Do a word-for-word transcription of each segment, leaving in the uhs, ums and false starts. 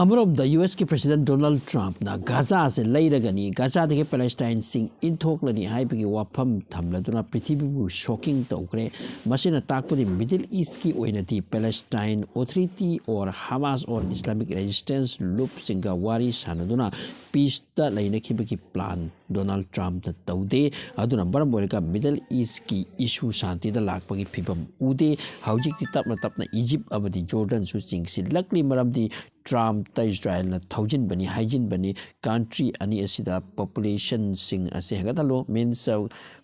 ꯑꯃꯔꯣꯝꯗ U ꯑꯦꯁꯀꯤ president Donald ꯇ꯭ꯔꯝꯞꯅ ꯒꯥꯖꯥꯁꯦ ꯂꯩꯔꯒꯅꯤ, ꯒꯥꯖꯥꯗꯒꯤ ꯄꯦꯂꯦꯁꯇꯥꯏꯟꯁꯤꯡ ꯏꯟꯊꯣꯛꯂꯅꯤ ꯍꯥꯏꯕꯒꯤ ꯋꯥꯐꯝ ꯊꯝꯂꯗꯨꯅ ꯄ꯭ꯔꯤꯊꯤꯕꯤꯕꯨ ꯁꯣꯛꯀꯤꯡ ꯇꯧꯈ꯭ꯔꯦ꯫ ꯃꯁꯤꯅ ꯇꯥꯛꯄꯗꯤ ꯃꯤꯗꯜ ꯏꯁꯀꯤ ꯑꯣꯏꯅꯗꯤ Palestine authority or Hamas or Islamic resistance ꯂꯨꯞꯁꯤꯡꯒ ꯋꯥꯔꯤ ꯁꯥꯟꯅꯗꯨꯅ ꯄꯤꯁꯇ ꯂꯩꯅꯈꯤꯕꯒꯤ ꯄ꯭ꯂꯥꯟ ꯗꯣꯅꯥꯜꯗ ꯇ꯭ꯔꯝꯞꯅ ꯇꯧꯗꯦ꯫ ꯑꯗꯨꯅ ꯃꯔꯝ ꯑꯣꯏꯔꯒ ꯃꯤꯗꯜ ꯏꯁꯀꯤ ꯏꯁꯨ ꯁꯥꯟꯇꯤꯗ ꯂꯥꯛꯄꯒꯤ ꯐꯤꯕꯝ ꯎꯗꯦ꯫ ꯍꯧꯖꯤꯛꯇꯤ ꯇꯞꯅ ꯇꯞꯅ ꯏꯖꯤꯞ ꯑꯃꯗꯤ ꯖꯣꯔꯗꯟꯁꯨ ꯆꯤꯡꯁꯤꯜꯂꯛꯂꯤ꯫ ꯃꯔꯝꯗꯤ ꯇ꯭ꯔꯝꯞꯇ ꯏꯁꯔꯥꯌꯦꯜꯅ ꯊꯧꯖꯤꯟꯕꯅꯤ ꯍꯥꯏꯖꯤꯟꯕꯅꯤ꯫ ꯀꯟꯇ꯭ꯔꯤ ꯑꯅꯤ ꯑꯁꯤꯗ ꯄꯣꯄꯨꯂꯦꯁꯟꯁꯤꯡ ꯑꯁꯦ ꯍꯦꯟꯒꯠꯍꯜꯂꯨ, ꯃꯤꯟꯁ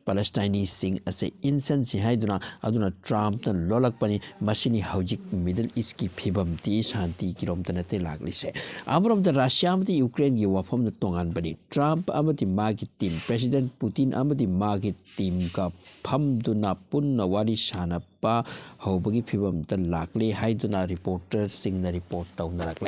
ꯄꯦꯂꯦꯁꯇꯥꯏꯅꯤꯁꯤꯡ ꯑꯁꯦ ꯏꯟꯁꯟꯁꯤ ꯍꯥꯏꯗꯨꯅ꯫ ꯑꯗꯨꯅ ꯇ꯭ꯔꯝꯞꯅ ꯂꯣꯜꯂꯛꯄꯅꯤ꯫ ꯃꯁꯤꯅꯤ ꯍꯧꯖꯤꯛ ꯃꯤꯗꯜ ꯏꯁꯀꯤ ꯐꯤꯕꯝꯗꯤ ꯁꯥꯟꯇꯤꯒꯤꯔꯣꯝꯗ ꯅꯠꯇꯦ ꯂꯥꯛꯂꯤꯁꯦ꯫ ꯑꯃꯔꯣꯝꯗ ꯔꯁꯤꯌꯥ ꯑꯃꯗꯤ ꯌꯨꯀ꯭ꯔꯦꯟꯒꯤ ꯋꯥꯐꯝꯅ ꯇꯣꯉꯥꯟꯕꯅꯤ꯫ ꯇ꯭ꯔꯝꯞ ꯑꯃꯗꯤ ꯃꯥꯒꯤ ꯇꯤꯝ, ꯄ꯭ꯔꯦꯁꯤꯗꯦꯟ ꯄꯨꯇꯤꯟ ꯑꯃꯗꯤ ꯃꯥꯒꯤ ꯇꯤꯝꯒ ꯐꯝꯗꯨꯅ ꯄꯨꯟꯅ ꯋꯥꯔꯤ ꯁꯥꯟꯅꯕ ꯍꯧꯕꯒꯤ ꯐꯤꯕꯝꯗ ꯂꯥꯛꯂꯦ ꯍꯥꯏꯗꯨꯅ ꯔꯤꯄꯣꯔꯇꯔꯁꯤꯡꯅ ꯔꯤꯄꯣꯔꯠ ꯇꯧꯅꯔꯛꯂꯦ꯫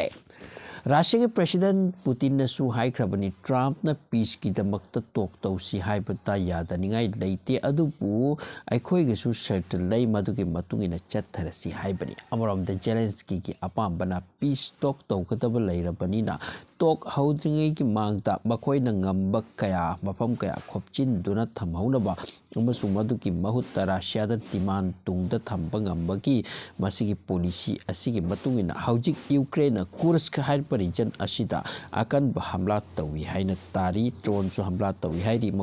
ꯔꯁꯤꯌꯥꯒꯤ ꯄ꯭ꯔꯦꯁꯤꯗꯦꯟ ꯄꯨꯇꯤꯟꯅꯁꯨ ꯍꯥꯏꯈ꯭ꯔꯕꯅꯤ, ꯇ꯭ꯔꯝꯞꯅ ꯄꯤꯁꯀꯤꯗꯃꯛꯇ ꯇꯣꯛ ꯇꯧꯁꯤ ꯍꯥꯏꯕꯗ ꯌꯥꯗꯅꯤꯡꯉꯥꯏ ꯂꯩꯇꯦ, ꯑꯗꯨꯕꯨ ꯑꯩꯈꯣꯏꯒꯁꯨ ꯁꯔꯇ ꯂꯩ, ꯃꯗꯨꯒꯤ ꯃꯇꯨꯡ ꯏꯟꯅ ꯆꯠꯊꯔꯁꯤ ꯍꯥꯏꯕꯅꯤ꯫ ꯑꯃꯔꯣꯝꯗ ꯖꯦꯂꯦꯟꯁꯀꯤꯒꯤ ꯑꯄꯥꯝꯕꯅ ꯄꯤꯁ ꯇꯣꯛ ꯇꯧꯒꯗꯕ ꯂꯩꯔꯕꯅꯤꯅ ꯇꯣꯛ ꯍꯧꯗ꯭ꯔꯤꯉꯩꯒꯤ ꯃꯥꯡꯗ ꯃꯈꯣꯏꯅ ꯉꯝꯕ ꯀꯌꯥ, ꯃꯐꯝ ꯀꯌꯥ ꯈꯣꯞꯆꯤꯟꯗꯨꯅ ꯊꯝꯍꯧꯅꯕ ꯑꯃꯁꯨꯡ ꯃꯗꯨꯒꯤ ꯃꯍꯨꯠꯇ ꯔꯁꯤꯌꯥꯗ ꯗꯤꯃꯥꯟ ꯇꯨꯡꯗ ꯊꯝꯕ ꯉꯝꯕꯒꯤ ꯃꯁꯤꯒꯤ ꯄꯣꯂꯤꯁꯤ ꯑꯁꯤꯒꯤ ꯃꯇꯨꯡ ꯏꯟꯅ ꯍꯧꯖꯤꯛ ꯌꯨꯀ꯭ꯔꯦꯟꯅ ꯀꯨꯔꯁ ꯍꯥꯏꯔꯤꯕ ꯔꯤꯖꯟ ꯑꯁꯤꯗ ꯑꯀꯟꯕ ꯍꯝꯂꯥ ꯇꯧꯏ ꯍꯥꯏꯅ ꯇꯥꯔꯤ꯫ ꯗ꯭ꯔꯣꯟꯁꯨ ꯍꯝꯂꯥ ꯇꯧꯏ ꯍꯥꯏꯔꯤ꯫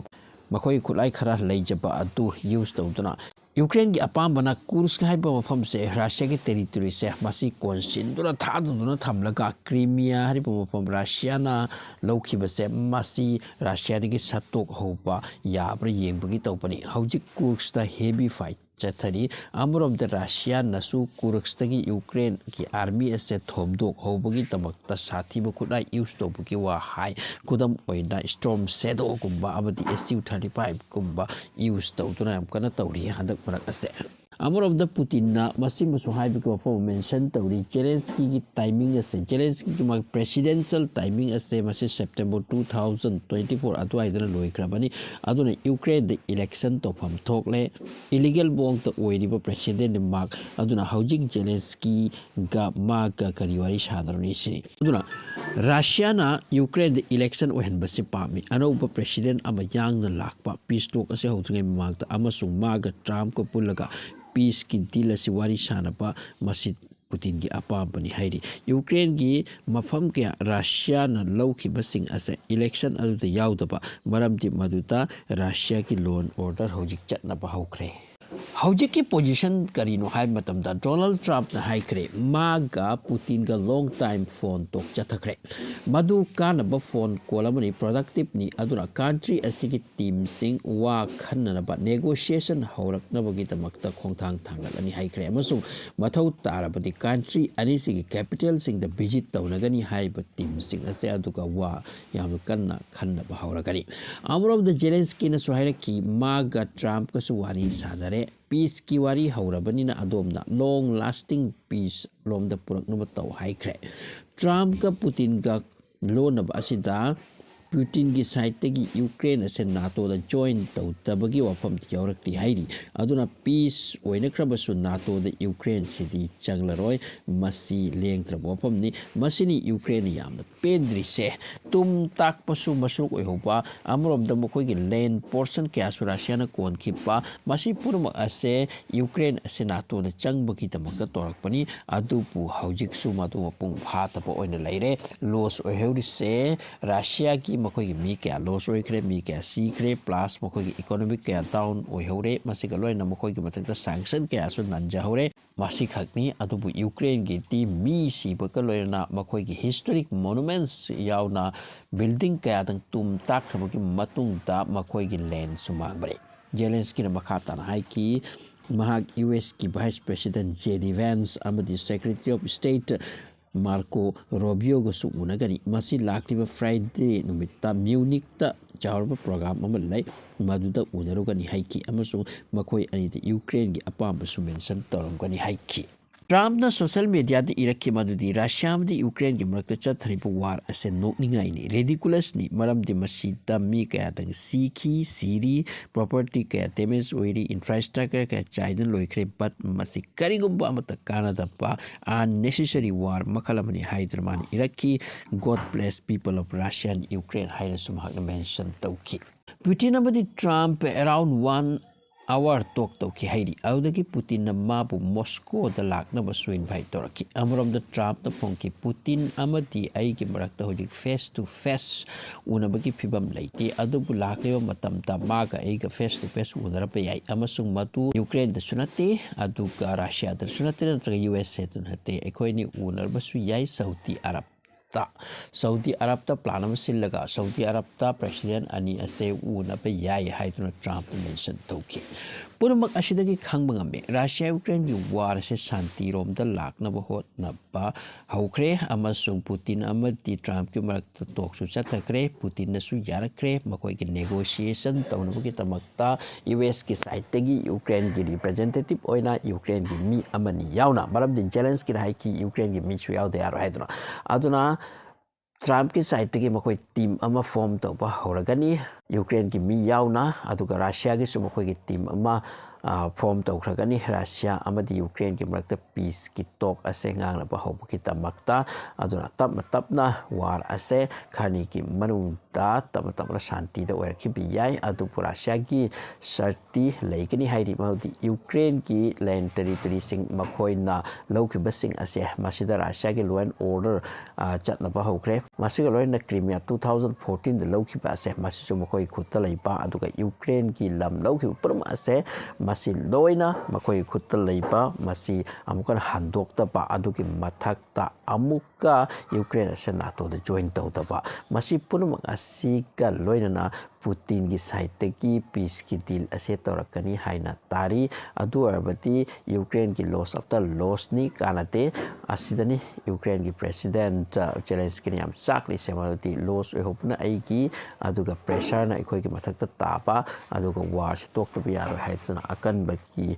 ꯃꯈꯣꯏꯒꯤ ꯈꯨꯠꯂꯥꯏ ꯈꯔ ꯂꯩꯖꯕ ꯑꯗꯨ ꯌꯨꯁ ꯇꯧꯗꯨꯅ ꯌꯨꯀ꯭ꯔꯦꯟꯒꯤ ꯑꯄꯥꯝꯕꯅ ꯀꯨꯔꯁ ꯍꯥꯏꯕ ꯃꯐꯝꯁꯦ ꯔꯁꯤꯌꯥꯒꯤ ꯇꯦꯔꯤꯇꯣꯔꯤꯁꯦ ꯃꯁꯤ ꯀꯣꯟꯁꯤꯟꯗꯨꯅ ꯊꯥꯗꯗꯨꯅ ꯊꯝꯂꯒ ꯀ꯭ꯔꯤꯃꯤꯌꯥ ꯍꯥꯏꯔꯤꯕ ꯃꯐꯝ ꯔꯁꯤꯌꯥꯅ ꯂꯧꯈꯤꯕꯁꯦ ꯃꯁꯤ ꯔꯁꯤꯌꯥꯗꯒꯤ ꯁꯠꯇꯣꯛ ꯍꯧꯕ ꯌꯥꯕ꯭ꯔꯥ ꯌꯦꯡꯕꯒꯤ ꯇꯧꯕꯅꯤ꯫ ꯍꯧꯖꯤꯛ ꯀꯨꯔꯁꯇ ꯍꯦꯚꯤ ꯐꯥꯏꯠ ꯆꯠꯊꯔꯤ꯫ ꯑꯃꯔꯣꯝꯗ ꯔꯁꯤꯌꯥꯅꯁꯨ ꯀꯨꯔꯁꯇꯒꯤ ꯌꯨꯀ꯭ꯔꯦꯟꯒꯤ ꯑꯥꯔꯃꯤ ꯑꯁꯦ ꯊꯣꯝꯗꯣꯛ ꯍꯧꯕꯒꯤꯗꯃꯛꯇ ꯁꯥꯊꯤꯕ ꯈꯨꯠꯂꯥꯏ ꯌꯨꯁ ꯇꯧꯕꯒꯤ ꯋꯥ ꯍꯥꯏ꯫ ꯈꯨꯗꯝ ꯑꯣꯏꯅ ꯏꯁꯇꯣꯔꯝ ꯁꯦꯗꯣꯒꯨꯝꯕ ꯑꯃꯗꯤ ꯑꯦꯁ ꯌꯨ ꯊꯥꯔꯇꯤ ꯐꯥꯏꯚꯀꯨꯝꯕ ꯌꯨꯁ ꯇꯧꯗꯨꯅ ꯌꯥꯝ ꯀꯟꯅ ꯇꯧꯔꯤ ꯍꯟꯗꯛ ꯃꯔꯛ ꯑꯁꯦ꯫ ꯑꯃꯔꯣꯝꯗ ꯄꯨꯇꯤꯟꯅ ꯃꯁꯤꯃꯁꯨ ꯍꯥꯏꯕꯒꯤ ꯋꯥꯐꯝ ꯑꯃ mention ꯇꯧꯔꯤ꯫ ꯖꯦꯂꯦꯟꯁꯀꯤꯒꯤ timing ꯑꯁꯦ, ꯖꯦꯂꯦꯟꯁꯀꯤꯒꯤ ꯃꯥꯒꯤ presidential timing ꯑꯁꯦ ꯃꯁꯤ September two thousand twenty four ꯑꯗꯨꯋꯥꯏꯗꯅ ꯂꯣꯏꯈ꯭ꯔꯕꯅꯤ꯫ ꯑꯗꯨꯅ ꯌꯨꯀ꯭ꯔꯦꯟꯗ election ꯇꯧꯐꯝ ꯊꯣꯛꯂꯦ꯫ Illegal ꯃꯑꯣꯡꯗ ꯑꯣꯏꯔꯤꯕ president ꯃꯥꯛ ꯑꯗꯨꯅ ꯍꯧꯖꯤꯛ ꯖꯦꯂꯦꯟꯁꯀꯤꯒ ꯃꯥꯒ ꯀꯔꯤ ꯋꯥꯔꯤ ꯁꯥꯟꯅꯔꯨꯅꯤ ꯁꯤꯅꯤ꯫ ꯑꯗꯨꯅ ꯔꯁꯤꯌꯥꯅ ꯌꯨꯀ꯭ꯔꯦꯟꯗ election ꯑꯣꯏꯍꯟꯕꯁꯤ ꯄꯥꯝꯃꯤ꯫ ꯑꯅꯧꯕ president ꯑꯃ ꯌꯥꯡꯅ ꯂꯥꯛꯄ, peace talk ꯑꯁꯤ ꯍꯧꯗ꯭ꯔꯤꯉꯩ ꯃꯃꯥꯡꯗ, ꯑꯃꯁꯨꯡ ꯃꯥꯒ ꯇ꯭ꯔꯝꯞꯀ ꯄꯨꯜꯂꯒ peaceꯀꯤ deal ꯑꯁꯤ ꯋꯥꯔꯤ ꯁꯥꯟꯅꯕ, ꯃꯁꯤ ꯄꯨꯇꯤꯟꯒꯤ ꯑꯄꯥꯝꯕꯅꯤ ꯍꯥꯏꯔꯤ꯫ ꯌꯨꯀ꯭ꯔꯦꯟꯒꯤ ꯃꯐꯝ ꯀꯌꯥ ꯔꯁꯤꯌꯥꯅ ꯂꯧꯈꯤꯕꯁꯤꯡ ꯑꯁꯦ election ꯑꯗꯨꯗ ꯌꯥꯎꯗꯕ ꯃꯔꯝꯗꯤ ꯃꯗꯨꯗ ꯔꯁꯤꯌꯥꯒꯤ law and order ꯍꯧꯖꯤꯛ ꯆꯠꯅꯕ ꯍꯧꯈ꯭ꯔꯦ꯫ ꯍꯧꯖꯤꯛꯀꯤ position ꯀꯔꯤꯅꯣ ꯍꯥꯏꯕ ꯃꯇꯝꯗ, ꯗꯣꯅꯥꯜꯗ ꯇ꯭ꯔꯝꯞꯅ ꯍꯥꯏꯈ꯭ꯔꯦ, ꯃꯥꯒ ꯄꯨꯇꯤꯟꯒ long time phone talk ꯆꯠꯊꯈ꯭ꯔꯦ꯫ ꯃꯗꯨ ꯀꯥꯟꯅꯕ phone call ꯑꯃꯅꯤ, productiveꯅꯤ꯫ ꯑꯗꯨꯅ country ꯑꯁꯤꯒꯤ teamꯁꯤꯡ ꯋꯥ ꯈꯟꯅꯅꯕ, negotiation ꯍꯧꯔꯛꯅꯕꯒꯤꯗꯃꯛꯇ ꯈꯣꯡꯊꯥꯡ ꯊꯥꯡꯒꯠꯂꯅꯤ ꯍꯥꯏꯈ꯭ꯔꯦ꯫ ꯑꯃꯁꯨꯡ ꯃꯊꯧ ꯇꯥꯔꯕꯗꯤ country ꯑꯅꯤꯁꯤꯒꯤ capitalꯁꯤꯡꯗ visit ꯇꯧꯅꯒꯅꯤ ꯍꯥꯏꯔꯤꯕ teamꯁꯤꯡ ꯑꯁꯦ, ꯑꯗꯨꯒ ꯋꯥ ꯌꯥꯝꯅ ꯀꯟꯅ ꯈꯟꯅꯕ ꯍꯧꯔꯒꯅꯤ꯫ ꯑꯃꯔꯣꯝꯗ ꯖꯦꯂꯦꯟꯁꯀꯤꯅꯁꯨ ꯍꯥꯏꯔꯛꯈꯤ, ꯃꯥꯒ ꯇ꯭ꯔꯝꯞꯀꯁꯨ ꯋꯥꯔꯤ ꯁꯥꯟꯅꯔꯦ꯫ Peaceꯀꯤ ꯋꯥꯔꯤ ꯍꯧꯔꯕꯅꯤꯅ ꯑꯗꯣꯝꯅ long lasting peace ꯂꯣꯝꯗ ꯄꯨꯔꯛꯅꯕ ꯇꯧ ꯍꯥꯏꯈ꯭ꯔꯦ꯫ ꯇ꯭ꯔꯝꯞꯀ ꯄꯨꯇꯤꯟꯒ ꯂꯣꯟꯅꯕ ꯑꯁꯤꯗ ꯄꯨꯇꯤꯟꯒꯤ sideꯇꯒꯤ ꯌꯨꯀ꯭ꯔꯦꯟ ꯑꯁꯦ NATOꯗ join ꯇꯧꯗꯕꯒꯤ ꯋꯥꯐꯝꯗꯤ ꯌꯥꯎꯔꯛꯇꯦ ꯍꯥꯏꯔꯤ꯫ ꯑꯗꯨꯅ peace ꯑꯣꯏꯅꯈ꯭ꯔꯕꯁꯨ NATOꯗ ꯌꯨꯀ꯭ꯔꯦꯟꯁꯤꯗꯤ ꯆꯪꯂꯔꯣꯏ꯫ ꯃꯁꯤ ꯂꯦꯡꯗ꯭ꯔꯕ ꯋꯥꯐꯝꯅꯤ꯫ ꯃꯁꯤꯅꯤ ꯌꯨꯀ꯭ꯔꯦꯟꯅ ꯌꯥꯝꯅ ꯄꯦꯟꯗ꯭ꯔꯤꯁꯦ꯫ ꯇꯨꯝ ꯇꯥꯛꯄꯁꯨ ꯃꯁꯔꯨꯛ ꯑꯣꯏꯍꯧꯕ, ꯑꯃꯔꯣꯝꯗ ꯃꯈꯣꯏꯒꯤ land portion ꯀꯌꯥꯁꯨ ꯔꯁꯤꯌꯥꯅ ꯀꯣꯟꯈꯤꯕ, ꯃꯁꯤ ꯄꯨꯝꯅꯃꯛ ꯑꯁꯦ ꯌꯨꯀ꯭ꯔꯦꯟ ꯑꯁꯦ NATOꯗ ꯆꯪꯕꯒꯤꯗꯃꯛꯇ ꯇꯧꯔꯛꯄꯅꯤ꯫ ꯑꯗꯨꯕꯨ ꯍꯧꯖꯤꯛꯁꯨ ꯃꯗꯨ ꯃꯄꯨꯡ ꯐꯥꯗꯕ ꯑꯣꯏꯅ ꯂꯩꯔꯦ꯫ Loss ꯑꯣꯏꯍꯧꯔꯤꯁꯦ ꯔꯁꯤꯌꯥꯒꯤ, ꯃꯈꯣꯏꯒꯤ ꯃꯤ ꯀꯌꯥ loss ꯑꯣꯏꯈ꯭ꯔꯦ, ꯃꯤ ꯀꯌꯥ ꯁꯤꯈ꯭ꯔꯦ, plus ꯃꯈꯣꯏꯒꯤ economic ꯀꯌꯥ down ꯑꯣꯏꯍꯧꯔꯦ꯫ ꯃꯁꯤꯒ ꯂꯣꯏꯅꯅ ꯃꯈꯣꯏꯒꯤ ꯃꯊꯛꯇ sanction ꯀꯌꯥꯁꯨ ꯅꯟꯖꯍꯧꯔꯦ꯫ ꯃꯁꯤꯈꯛꯅꯤ꯫ ꯑꯗꯨꯕꯨ ꯌꯨꯀ꯭ꯔꯦꯟꯒꯤꯗꯤ ꯃꯤ ꯁꯤꯕꯒ ꯂꯣꯏꯅꯅ ꯃꯈꯣꯏꯒꯤ historic monuments ꯌꯥꯎꯅ building ꯀꯌꯥꯗꯪ ꯇꯨꯝ ꯇꯥꯛꯈ꯭ꯔꯕꯒꯤ ꯃꯇꯨꯡꯗ ꯃꯈꯣꯏꯒꯤ landꯁꯨ ꯃꯥꯡꯕꯅꯤ꯫ ꯖꯦꯂꯦꯟꯁꯀꯤꯅ ꯃꯈꯥ ꯇꯥꯅ ꯍꯥꯏꯈꯤ, ꯃꯍꯥꯛ USꯀꯤ Vice President JD Vance ꯑꯃꯗꯤ Secretary of State ꯃꯥꯔꯀꯣ ꯔꯣꯕꯤꯌꯣꯒꯁꯨ ꯎꯅꯒꯅꯤ꯫ ꯃꯁꯤ ꯂꯥꯛꯂꯤꯕ Friday ꯅꯨꯃꯤꯠꯇ ꯃ꯭ꯌꯨꯅꯤꯛꯇ ꯆꯥꯎꯔꯕ program ꯑꯃ ꯂꯩ, ꯃꯗꯨꯗ ꯎꯅꯔꯨꯒꯅꯤ ꯍꯥꯏꯈꯤ ꯑꯃꯁꯨꯡ ꯃꯈꯣꯏ ꯑꯅꯤꯗ ꯌꯨꯀ꯭ꯔꯦꯟꯒꯤ ꯑꯄꯥꯝꯕꯁꯨ mention ꯇꯧꯔꯝꯒꯅꯤ ꯍꯥꯏꯈꯤ꯫ ꯇ꯭ꯔꯝꯞꯅ social mediaꯗ ꯏꯔꯛꯈꯤ ꯃꯗꯨꯗꯤ ꯔꯁꯤꯌꯥ ꯑꯃꯗꯤ ꯌꯨꯀ꯭ꯔꯦꯟꯒꯤ ꯃꯔꯛꯇ ꯆꯠꯊꯔꯤꯕ war ꯑꯁꯦ ꯅꯣꯛꯅꯤꯡꯉꯥꯏꯅꯤ, ridiculousꯅꯤ, ꯃꯔꯝꯗꯤ ꯃꯁꯤꯗ ꯃꯤ ꯀꯌꯥꯗꯪ ꯁꯤꯈꯤ, ꯁꯤꯔꯤ, property ꯀꯌꯥ damage ꯑꯣꯏꯔꯤ, infrastructure ꯀꯌꯥ ꯆꯥꯏꯗꯨꯅ ꯂꯣꯏꯈ꯭ꯔꯦ, but ꯃꯁꯤ ꯀꯔꯤꯒꯨꯝꯕ ꯑꯃꯠꯇ ꯀꯥꯟꯅꯗꯕ unnecessary war ꯃꯈꯜ ꯑꯃꯅꯤ ꯍꯥꯏꯗꯨꯅ ꯃꯥꯅ ꯏꯔꯛꯈꯤ꯫ "God bless people of Russia and Ukraine" ꯍꯥꯏꯅꯁꯨ ꯃꯍꯥꯛꯅ mention ꯇꯧꯈꯤ꯫ ꯄꯨꯇꯤꯟ ꯑꯃꯗꯤ ꯇ꯭ꯔꯝꯞ around one hour talk ꯇꯧꯈꯤ ꯍꯥꯏꯔꯤ꯫ ꯑꯗꯨꯗꯒꯤ ꯄꯨꯇꯤꯟꯅ ꯃꯥꯕꯨ ꯃꯣꯁꯀꯣꯗ ꯂꯥꯛꯅꯕꯁꯨ invite ꯇꯧꯔꯛꯈꯤ꯫ ꯑꯃꯔꯣꯝꯗ ꯇ꯭ꯔꯝꯞꯅ ꯐꯣꯡꯈꯤ, "ꯄꯨꯇꯤꯟ ꯑꯃꯗꯤ ꯑꯩꯒꯤ ꯃꯔꯛꯇ ꯍꯧꯖꯤꯛ face to face ꯎꯅꯕꯒꯤ ꯐꯤꯕꯝ ꯂꯩꯇꯦ, ꯑꯗꯨꯕꯨ ꯂꯥꯛꯂꯤꯕ ꯃꯇꯝꯗ ꯃꯥꯒ ꯑꯩꯒ face to face ꯎꯅꯔꯛꯄ ꯌꯥꯏ, ꯑꯃꯁꯨꯡ ꯃꯗꯨ ꯌꯨꯀ꯭ꯔꯦꯟꯗꯁꯨ ꯅꯠꯇꯦ, ꯑꯗꯨꯒ ꯔꯁꯤꯌꯥꯗꯁꯨ ꯅꯠꯇꯦ, ꯅꯠꯇ꯭ꯔꯒ ꯌꯨ ꯑꯦꯁ ꯑꯦꯗꯁꯨ ꯅꯠꯇꯦ, ꯑꯩꯈꯣꯏ ꯑꯅꯤ ꯎꯅꯔꯕꯁꯨ ꯌꯥꯏ ꯁꯥꯎꯗꯤ ꯑꯔꯕꯇ꯫ ꯁꯥꯎꯗꯤ ꯑꯔꯕꯇ plan ꯑꯃ ꯁꯤꯜꯂꯒ ꯁꯥꯎꯗꯤ ꯑꯔꯕꯇ president ꯑꯅꯤ ꯑꯁꯦ ꯎꯅꯕ ꯌꯥꯏ" ꯍꯥꯏꯗꯨꯅ ꯇ꯭ꯔꯝꯞꯅ mention ꯇꯧꯈꯤ꯫ ꯄꯨꯝꯅꯃꯛ ꯑꯁꯤꯗꯒꯤ ꯈꯪꯕ ꯉꯝꯃꯤ, ꯔꯁꯤꯌꯥ ꯌꯨꯀ꯭ꯔꯦꯟꯒꯤ war ꯑꯁꯦ ꯁꯥꯟꯇꯤꯔꯣꯝꯗ ꯂꯥꯛꯅꯕ ꯍꯣꯠꯅꯕ ꯍꯧꯈ꯭ꯔꯦ ꯑꯃꯁꯨꯡ ꯄꯨꯇꯤꯟ ꯑꯃꯗꯤ ꯇ꯭ꯔꯝꯞꯀꯤ ꯃꯔꯛꯇ talkꯁꯨ ꯆꯠꯊꯈ꯭ꯔꯦ꯫ ꯄꯨꯇꯤꯟꯅꯁꯨ ꯌꯥꯔꯛꯈ꯭ꯔꯦ꯫ ꯃꯈꯣꯏꯒꯤ negotiation ꯇꯧꯅꯕꯒꯤꯗꯃꯛꯇ ꯌꯨ ꯑꯦꯁꯀꯤ sideꯇꯒꯤ ꯌꯨꯀ꯭ꯔꯦꯟꯒꯤ representative ꯑꯣꯏꯅ ꯌꯨꯀ꯭ꯔꯦꯟꯒꯤ ꯃꯤ ꯑꯃꯅꯤ ꯌꯥꯎꯅ, ꯃꯔꯝꯗꯤ ꯖꯦꯂꯦꯟꯁꯀꯤꯅ ꯍꯥꯏꯈꯤ ꯌꯨꯀ꯭ꯔꯦꯟꯒꯤ ꯃꯤꯁꯨ ꯌꯥꯎꯗ ꯌꯥꯔꯣꯏ ꯍꯥꯏꯗꯨꯅ꯫ ꯑꯗꯨꯅ ꯇ꯭ꯔꯝꯞꯀꯤ sideꯇꯒꯤ ꯃꯈꯣꯏ team ꯑꯃ form ꯇꯧꯕ ꯍꯧꯔꯒꯅꯤ, ꯌꯨꯀ꯭ꯔꯦꯟꯒꯤ ꯃꯤ ꯌꯥꯎꯅ, ꯑꯗꯨꯒ ꯔꯁꯤꯌꯥꯒꯤꯁꯨ ꯃꯈꯣꯏꯒꯤ team ꯑꯃ, ꯑ, form ꯇꯧꯈ꯭ꯔꯒꯅꯤ, ꯔꯁꯤꯌꯥ ꯑꯃꯗꯤ ꯌꯨꯀ꯭ꯔꯦꯟꯒꯤ ꯃꯔꯛꯇ peaceꯀꯤ talk ꯑꯁꯦ ꯉꯥꯡꯅꯕ ꯍꯧꯕꯒꯤꯗꯃꯛꯇ꯫ ꯑꯗꯨꯅ ꯇꯞꯅ ꯇꯞꯅ war ꯑꯁꯦ ꯈꯔꯅꯤꯒꯤ ꯃꯅꯨꯡꯗ ꯇꯞꯅ ꯇꯞꯅ ꯁꯥꯟꯇꯤꯗ ꯑꯣꯏꯔꯛꯈꯤꯕ ꯌꯥꯏ, ꯑꯗꯨꯕꯨ ꯔꯁꯤꯌꯥꯒꯤ ꯁꯔꯇꯤ ꯂꯩꯒꯅꯤ ꯍꯥꯏꯔꯤ, ꯃꯗꯨꯗꯤ ꯌꯨꯀ꯭ꯔꯦꯟꯒꯤ land territoryꯁꯤꯡ ꯃꯈꯣꯏꯅ ꯂꯧꯈꯤꯕꯁꯤꯡ ꯑꯁꯦ ꯃꯁꯤꯗ ꯔꯁꯤꯌꯥꯒꯤ law and order, ꯑ, ꯆꯠꯅꯕ ꯍꯧꯈ꯭ꯔꯦ꯫ ꯃꯁꯤꯒ ꯂꯣꯏꯅꯅ ꯀ꯭ꯔꯤꯃꯤꯌꯥ two thousand fourteenꯗ ꯂꯧꯈꯤꯕ ꯑꯁꯦ ꯃꯁꯤꯁꯨ ꯃꯈꯣꯏꯒꯤ ꯈꯨꯠꯇ ꯂꯩꯕ, ꯑꯗꯨꯒ ꯌꯨꯀ꯭ꯔꯦꯟꯒꯤ ꯂꯝ ꯂꯧꯈꯤꯕ ꯄꯨꯝꯅꯃꯛ ꯑꯁꯦ ꯃꯁꯤ ꯂꯣꯏꯅ ꯃꯈꯣꯏꯒꯤ ꯈꯨꯠꯇ ꯂꯩꯕ, ꯃꯁꯤ ꯑꯃꯨꯛꯀ ꯍꯟꯗꯣꯛꯇꯕ, ꯑꯗꯨꯒꯤ ꯃꯊꯛꯇ ꯑꯃꯨꯛꯀ ꯌꯨꯀ꯭ꯔꯦꯟ ꯑꯁꯦ ꯅꯥꯇꯣꯗ join ꯇꯧꯗꯕ, ꯃꯁꯤ ꯄꯨꯝꯅꯃꯛ ꯑꯁꯤꯒ ꯂꯣꯏꯅꯅ ꯄꯨꯇꯤꯟꯒꯤ ꯁꯥꯏꯠꯇꯒꯤ ꯄꯤꯁꯀꯤ ꯗꯤꯜ ꯑꯁꯦ ꯇꯧꯔꯛꯀꯅꯤ ꯍꯥꯏꯅ ꯇꯥꯔꯤ꯫ ꯑꯗꯨ ꯑꯣꯏꯔꯕꯗꯤ ꯌꯨꯀ꯭ꯔꯦꯟꯒꯤ ꯂꯣꯁ ꯑꯥꯐꯇꯔ ꯂꯣꯁꯅꯤ, ꯀꯥꯟꯅꯗꯦ꯫ ꯑꯁꯤꯗꯅꯤ ꯌꯨꯀ꯭ꯔꯦꯟꯒꯤ ꯄ꯭ꯔꯦꯁꯤꯗꯦꯟꯠ ꯖꯦꯂꯦꯟꯁꯀꯤꯅ ꯌꯥꯝ ꯆꯥꯛꯂꯤꯁꯦ, ꯃꯗꯨꯗꯤ ꯂꯣꯁ ꯑꯣꯏꯍꯧꯕꯅ ꯑꯩꯒꯤ, ꯑꯗꯨꯒ ꯄ꯭ꯔꯦꯁꯔꯅ ꯑꯩꯈꯣꯏꯒꯤ ꯃꯊꯛꯇ ꯇꯥꯕ, ꯑꯗꯨꯒ ꯋꯥꯔꯁꯤ ꯇꯣꯛꯇꯕ ꯌꯥꯔꯣꯏ ꯍꯥꯏꯗꯨꯅ ꯑꯀꯟꯕꯒꯤ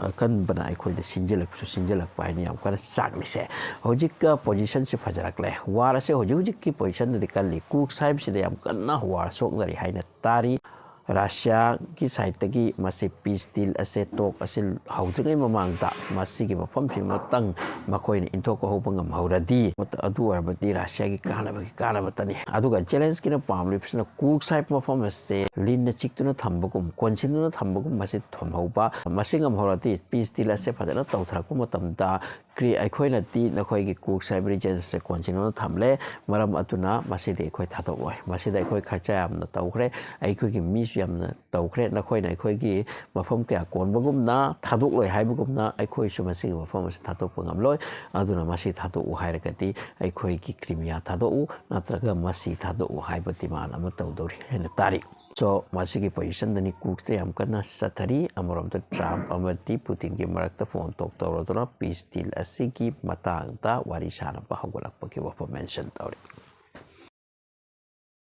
ꯑꯀꯟꯕꯅ ꯑꯩꯈꯣꯏꯗ ꯁꯤꯟꯖꯤꯜꯂꯛꯄꯁꯨ ꯁꯤꯟꯖꯤꯜꯂꯛꯄ ꯍꯥꯏꯅ ꯌꯥꯝ ꯀꯟꯅ ꯆꯥꯛꯂꯤꯁꯦ꯫ ꯍꯧꯖꯤꯛꯀ ꯄꯣꯖꯤꯁꯟꯁꯤ ꯐꯖꯔꯛꯂꯦ꯫ ꯋꯥꯔ ꯑꯁꯦ ꯍꯧꯖꯤꯛ ꯍꯧꯖꯤꯛꯀꯤ ꯄꯣꯖꯤꯁꯟꯗꯗꯤ ꯀꯜꯂꯤ꯫ ꯀꯨꯔꯁ ꯍꯥꯏꯕꯁꯤꯗ ꯌꯥꯝ ꯀꯟꯅ ꯋꯥꯔ ꯁꯣꯛꯅꯔꯤ ꯍꯥꯏꯅ ꯇꯥꯔꯤ꯫ ꯔꯁꯤꯌꯥꯒꯤ ꯁꯥꯏꯠꯇꯒꯤ ꯃꯁꯤ ꯄꯤꯁ ꯗꯤꯜ ꯑꯁꯦ, ꯇꯣꯛ ꯑꯁꯤ ꯍꯧꯗ꯭ꯔꯤꯉꯩ ꯃꯃꯥꯡꯗ ꯃꯁꯤꯒꯤ ꯃꯐꯝꯁꯤꯃꯇꯪ ꯃꯈꯣꯏꯅ ꯏꯟꯊꯣꯛꯄ ꯍꯧꯕ ꯉꯝꯍꯧꯔꯗꯤ, ꯑꯗꯨ ꯑꯣꯏꯔꯕꯗꯤ ꯔꯁꯤꯌꯥꯒꯤ ꯀꯥꯟꯅꯕꯒꯤ ꯀꯥꯟꯅꯕꯇꯅꯤ꯫ ꯑꯗꯨꯒ ꯖꯦꯂꯦꯟꯁꯀꯤꯅ ꯄꯥꯝꯂꯤꯕꯁꯤꯅ ꯀꯨꯔꯁ ꯍꯥꯏꯕ ꯃꯐꯝ ꯑꯁꯦ ꯂꯤꯟꯅ ꯆꯤꯛꯇꯨꯅ ꯊꯝꯕꯒꯨꯝ, ꯀꯣꯟꯁꯤꯟꯗꯨꯅ ꯊꯝꯕꯒꯨꯝ ꯃꯁꯤ ꯊꯝꯍꯧꯕ, ꯃꯁꯤ ꯉꯝꯍꯧꯔꯗꯤ ꯄꯤꯁ ꯗꯤꯜ ꯑꯁꯦ ꯐꯖꯅ ꯇꯧꯊꯔꯛꯄ ꯃꯇꯝꯗ ꯀ꯭ꯔꯤ-, ꯑꯩꯈꯣꯏꯅꯗꯤ ꯅꯈꯣꯏꯒꯤ ꯀꯨꯔꯁ ꯍꯥꯏꯕ ꯔꯤꯖꯟꯁꯦ ꯀꯣꯟꯁꯤꯟꯗꯨꯅ ꯊꯝꯂꯦ, ꯃꯔꯝ ꯑꯗꯨꯅ ꯃꯁꯤꯗꯤ ꯑꯩꯈꯣꯏ ꯊꯥꯗꯣꯛꯂꯣꯏ꯫ ꯃꯁꯤꯗ ꯑꯩꯈꯣꯏ ꯈꯔꯆ ꯌꯥꯝꯅ ꯇꯧꯈ꯭ꯔꯦ, ꯑꯩꯈꯣꯏꯒꯤ ꯃꯤꯁꯨ ꯌꯥꯝꯅ ꯇꯧꯈ꯭ꯔꯦ꯫ ꯅꯈꯣꯏꯅ ꯑꯩꯈꯣꯏꯒꯤ ꯃꯐꯝ ꯀꯌꯥ ꯀꯣꯟꯕꯒꯨꯝꯅ ꯊꯥꯗꯣꯛꯂꯣꯏ ꯍꯥꯏꯕꯒꯨꯝꯅ ꯑꯩꯈꯣꯏꯁꯨ ꯃꯁꯤꯒꯤ ꯃꯐꯝ ꯑꯁꯤ ꯊꯥꯗꯣꯛꯄ ꯉꯝꯂꯣꯏ꯫ ꯑꯗꯨꯅ ꯃꯁꯤ ꯊꯥꯗꯣꯛꯎ ꯍꯥꯏꯔꯒꯗꯤ ꯑꯩꯈꯣꯏꯒꯤ ꯀ꯭ꯔꯤꯃꯤꯌꯥ ꯊꯥꯗꯣꯛꯎ ꯅꯠꯇ꯭ꯔꯒ ꯃꯁꯤ ꯊꯥꯗꯣꯛꯎ ꯍꯥꯏꯕ ꯗꯤꯃꯥꯟ ꯑꯃ ꯇꯧꯗꯧꯔꯤ ꯍꯥꯏꯅ ꯇꯥꯔꯤ꯫ So, ꯃꯁꯤꯒꯤ ꯄꯣꯖꯤꯁꯟꯗꯅꯤ ꯀꯨꯔꯁꯇ ꯌꯥꯝ ꯀꯟꯅ ꯆꯠꯊꯔꯤ꯫ ꯑꯃꯔꯣꯝꯗ ꯇ꯭ꯔꯝꯞ ꯑꯃꯗꯤ ꯄꯨꯇꯤꯟꯒꯤ ꯃꯔꯛꯇ ꯐꯣꯟ ꯇꯣꯛ ꯇꯧꯔꯗꯨꯅ ꯄꯤꯁ ꯗꯤꯜ ꯑꯁꯤꯒꯤ ꯃꯇꯥꯡꯗ ꯋꯥꯔꯤ ꯁꯥꯅꯕ ꯍꯧꯒꯠꯂꯛꯄꯒꯤ ꯋꯥꯐꯝ ꯃꯦꯟꯁꯟ ꯇꯧꯔꯤ꯫